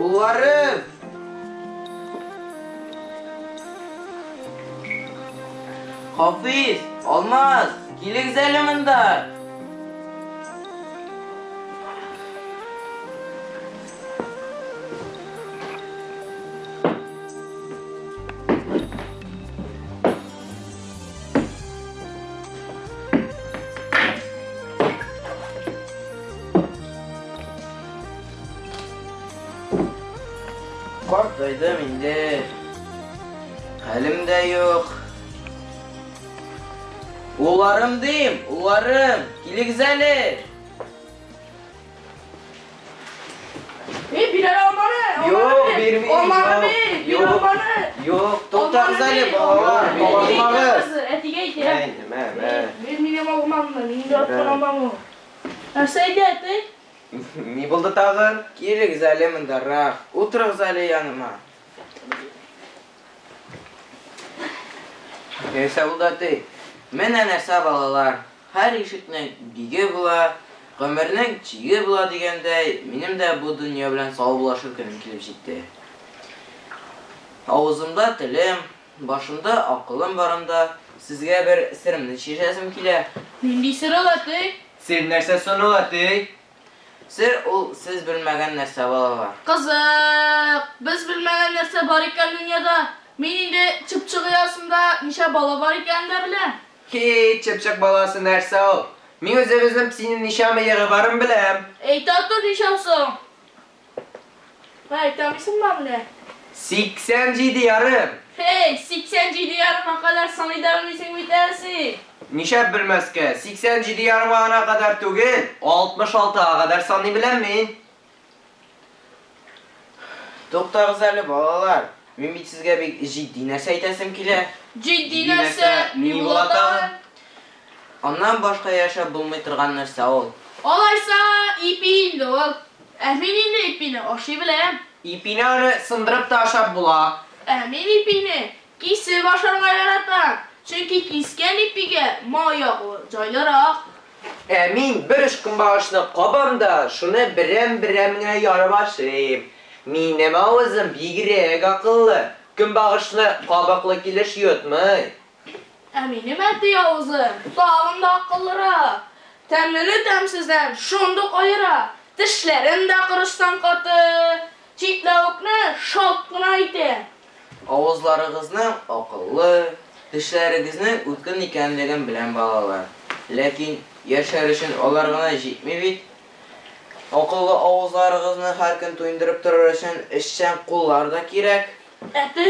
Улларым! Хафиз, Алмаз, килегез әле монда! Картайдым инде. Хәлем дә юк. Улларым дим, улларым, килегез әле. Эй, бир әле алманы. Юк, бирмим. Алманы бир, бир алманы. Юк, туктагыз әле, балалар, талашмагыз. Әтигә әйтә. Мә, мә. Бир минем алмамны, минем яраткан алмамны. Нәрсә әйтә әти? Ни булды тагын? Килегез әле мондарак, утырыгыз әле яныма. Нәрсә булды, әти? Менә нәрсә, балалар. Һәр ишекнең биге була, гомернең чиге була дигәндәй, минем дә бу дөнья белән саубуллашыр көнем килеп җитте. Авызымда телем, башымда акылым барында сезгә бер серемне чишәсем килә. Нинди сер ул, әти? Сер нәрсә соң ул, әти? Сер ул сез белмәгән нәрсә, балалар. Кызык, без белмәгән нәрсә бар икән дөньяда. Мин инде чыпчык оясында ничә бала бар икәнен дә беләм. Һи, чыпчык баласы нәрсә ул? Мин үзебезнең песинең ничә мыегы барын беләм. Әйтә тор, ничә соң? Мә, әйтә алмыйсыңмы менә? 87 ярым. Һей, 87 ярымга кадәр саный да белмисең бит әле син. Нишләп белмәскә? 87 ярымга гына кадәр түгел, 66-га кадәр саный беләм мин. Туктагыз әле, балалар. Мин бит сезгә бик җитди нәрсә әйтәсем килә. Җитди нәрсә, ни була тагын? Аннан башка яшәп булмый торган нәрсә ул. Алайса, ипи инде ул. Ә мин инде ипине ашый беләм. Ипине аны сындырып та ашап була. Ә мин ипине кисеп ашарга яратам. Чөнки кискән ипигә май ягуы җайлырак. Ә мин бер уч көнбагышны кабам да, шуны берәм-берәм генә ярып ашыйм. Минем авызым бигрәк акыллы, көнбагышны кабыклы килеш йотмый. Ә минем әти авызы тагын да акыллырак. Тәмлене тәмсездән шундук аера. Тешләрем дә корычтан каты. Чикләвекне шалт кына итә. Авызларыгызның акыллы, тешләрегезнең үткен икәнлеген беләм, балалар. Ләкин яшәр өчен алар гына җитми бит. Акыллы авызларыгызны һәр көн туендырып торыр өчен эшчән куллар да кирәк. Әти,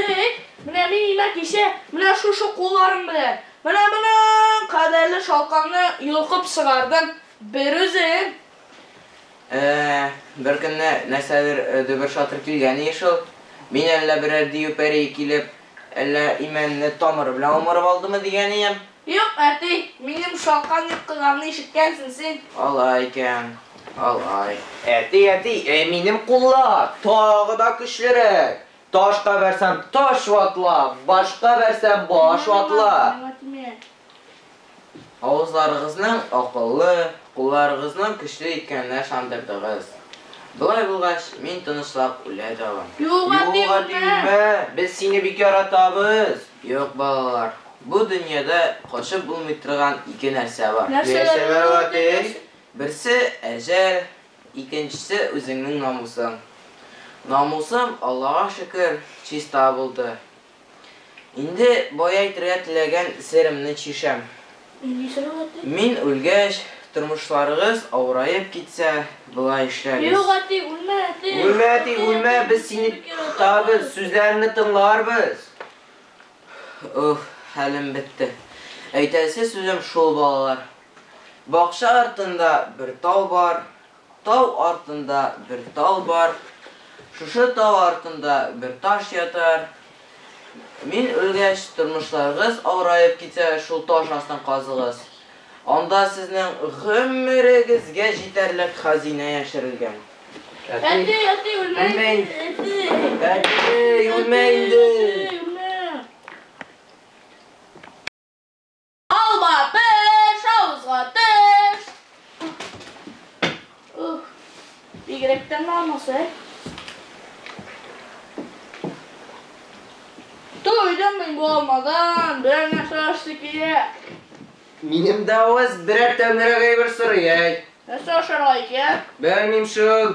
менә мин имә кичә менә шушы кулларым белән менә моның кадәрле шалканны йолкып чыгардым. Берүзем. Ә, бер көнне нәрсәдер дөбер-шатыр килгән ие шул. Мин әллә берәр дию пәрие килеп, әллә имәнне тамыры белән умырып алдымы дигән ием. Юк, әти, минем шалкан йолкыганны ишеткәнсең син. Алай икән, алай. Әти, әти, ә минем куллар тагы да көчлерәк. Ташка бәрсәм, таш ватыла, башка бәрсәм, баш ватыла. Миңа тимә. Авызларыгызның акыллы, кулларыгызның көчле икәненә ышандырдыгыз. Болай булгач, мин тынычлап үлә дә алам. Юк, әти, Юк, әти, үлмә. үлмә. Без сине бик яратабыз. Юк, балалар, бу дөньяда качып булмый торган ике нәрсә бар. Нәрсәләр ул, әти? Берсе әҗәл, икенчесе үзеңнең намусың. Намусым, Аллага шөкер, чиста булды. Инде бая әйтергә теләгән серемне чишәм. Нинди сер ул, әти? Мин үлгәч, тормышларыгыз авыраеп китсә, болай эшләгез. Юк, әти, үлмә, әти. Үлмә, әти, үлмә, без сине тотабыз, сүзләреңне тыңларбыз. Уф, хәлем бетте. Әйтәсе сүзем шул, балалар. Бакча артында бер тау бар, тау артында бер тал бар. Шушы тау артында бер таш ятар. Мин үлгәч, тормышларыгыз авыраеп китсә, шул таш астын казыгыз. Анда сезнең гомерегезгә җитәрлек хәзинә яшерелгән. Әти, әти, үлмә. Үлмә инде. Әти. Әти, үлмә инде. Әти, үлмә. Алма пеш, авызга төш. Ух, бигрәк тәмле алмасы, ә? Алмадан берәр нәрсә ашыйсы килә. Минем дә авыз берәр тәмлерәк әйбер сорый, әй. Нәрсә ашарга икән? Белмим шул.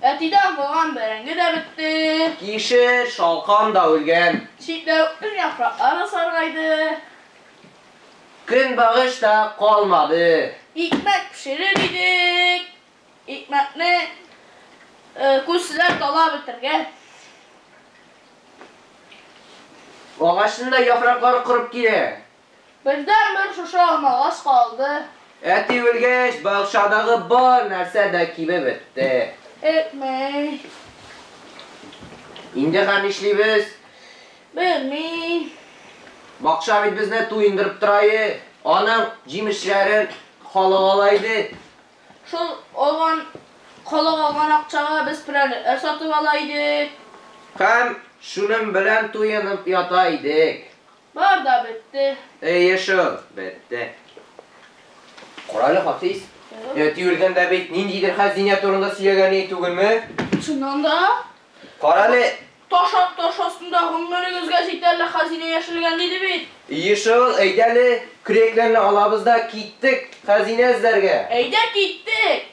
Әтидән калган бәрәңге дә бетте. Кишер, шалкан да үлгән. Чикләвекнең яфраклары саргайды. Көнбагыш та калмады. Икмәк пешерер идек. Икмәкне күселәр талап бетергән. Агачның да яфраклары корып килә. Бердәнбер шушы алмагач калды. Әти үлгәч, бакчадагы бар нәрсә дә кибеп бетте. Әйтмә. Инде хәл нишлибез? Белмим. Бакча бит безне туендырып тора иде. Аның җимешләрен халык ала иде. Шул алган халык алган акчага без прәннекләр сатып ала идек. Һәм шуның белән туенып ята идек. Бар да бетте. Әйе шул, бетте. Карале, Хафиз. Әти үлгәндә бит ниндидер хәзинә турында сөйләгән иде түгелме? Чыннан да? Карале. Таш таш астында гомерегезгә җитәрлек хәзинә яшелгән диде бит. Әйе шул, әйдә әле, көрәкләрне алабыз да киттек хәзинә эзләргә. Әйдә киттек.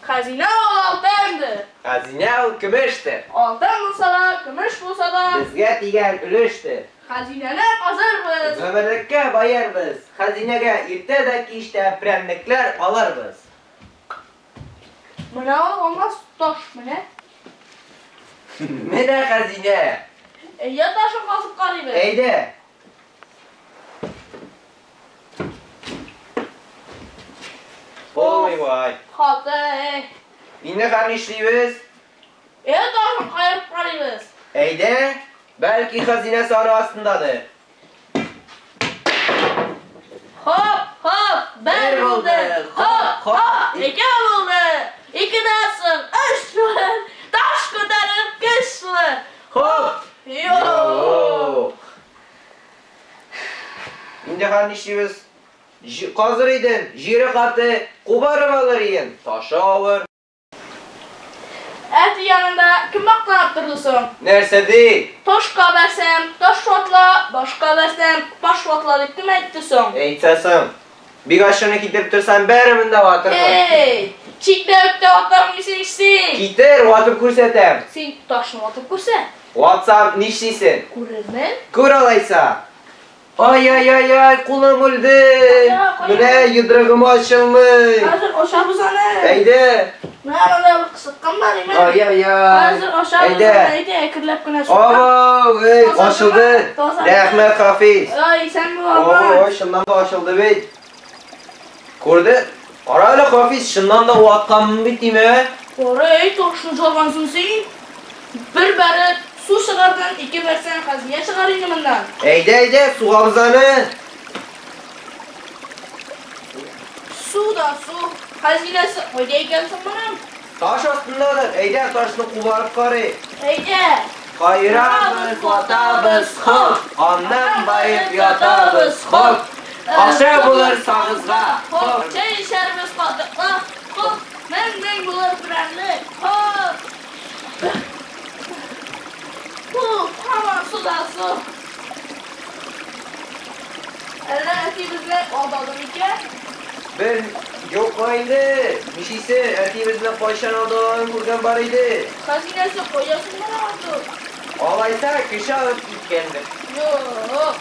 Хәзинә ул алтындыр. Хәзинә ул көмештер. Алтын булса да, көмеш булса да, безгә тигән өлештер. Хәзинәне казырбыз. Гомерлеккә баербыз. Хәзинәгә иртә дә кич тә прәннекләр алырбыз. Менә ул алмас таш, менә. Менә хәзинә. Әйдә ташын казып карыйбыз. Әйдә. Ой, вай. Хаты. Инде хәл нишлибез? Әйдә ташын каерып карыйбыз. Әйдә, бәлки хәзинә сары астындадыр. Хоп, хоп, бер булды. Хоп, хоп, ике булды. Икедән соң өч булыр. Таш күтәреп көч булыр. Хоп. Йо. Инде хәл нишлибез? Казыр иден, җире каты, кубарып алыр иден, ташы авыр. Әти янында кем мактанып торды соң? Нәрсә ди? Ташка бәрсәм, таш ватыла, башка бәрсәм, баш ватыла дип кем әйтте соң? Әйтсә соң. Бик ачуны китереп торсам, бәребен дә ватырмын. Эй, чикләвектә ватармын дисең син. Китер, ватып күрсәтәм. Син ташны ватып күрсәт. Ватсам, нишлисең? Күрермен. Күр алайса. Ай-ай-ай-ай, кулым үлде. Менә йодрыгым ачылмый. Хәзер ашабыз аны. Әйдә. Менә монда бер кысыткан бар, име? Ай-ай-ай. Хәзер ашабыз аны, әйдә, әкренләп кенә суктан. Абау, эй, ачылды. Рәхмәт, Хафиз. Ай, исән бул, абый. Ой, чыннан да ачылды бит. Күрде? Кара әле, Хафиз, чыннан да ватканмын бит, име? Кара, эй, ташны жаргансың син. Бер бәреп су чыгардың, ике бәрсәң хәзинә чыгар инде моннан. Әйдә, әйдә, сугабыз аны. Су да су. Хәзинәсе кайда икән соң моның? Таш астындадыр. Әйдә, ташны кубарып карыйк. Әйдә. Кайрабыз, ватабыз, хоп. Аннан баеп ятабыз, хоп. Акча булыр сагызга, хоп. Чәй эчәрбез катыкка, хоп. Мең-мең булыр прәннек, хоп. Хоп, һаман су да су. Әллә әти безне алдады микән? Бер юк инде. Нишлисе, әти безне кайчан алдаганын күргән бар иде. Хәзинәсе кая соң моның артык? Алайса кеше алып киткәндер. Юк, алып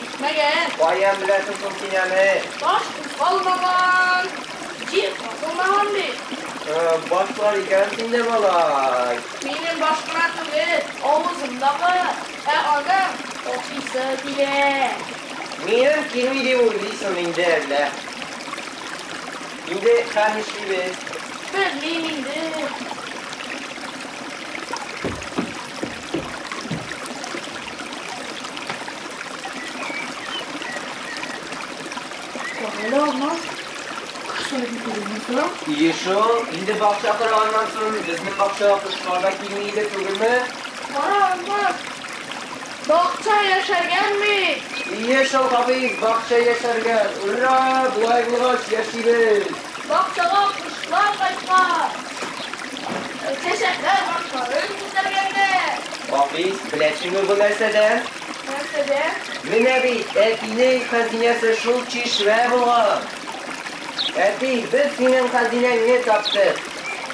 китмәгән. Каян беләсең соң син аны? Таш кузгалмаган, җир катылмаган бит. Баш бар икән синдә, малай. Минем баш кына түгел, авызымдагы, ә аның ашыйсы килә. Минем килми дип уйлыйсың инде әллә? Инде хәл нишлибез? Белмим инде. Карале, Алмаз. Кышлар бит түгелме соң? Ие шул, инде бакча караганнан соң безнең бакчага кошлар да килми иде түгелме? Кара, Алмаз. Бакча яшәргән бит. Ие шул, Хафиз, бакча яшәргән. Ура, болай булгач яшибез. Бакчага кошлар кайткан. Чәчәкләр башларын күтәргәннәр. Хафиз, беләсеңме бу нәрсәдән? Нәрсәдән? Менә бит, әтинең хәзинәсе шул чишмә булган. Әти, без синең хәзинәңне таптык.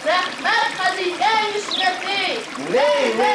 Рәхмәт хәзинәң өчен, әти. Мең-мең.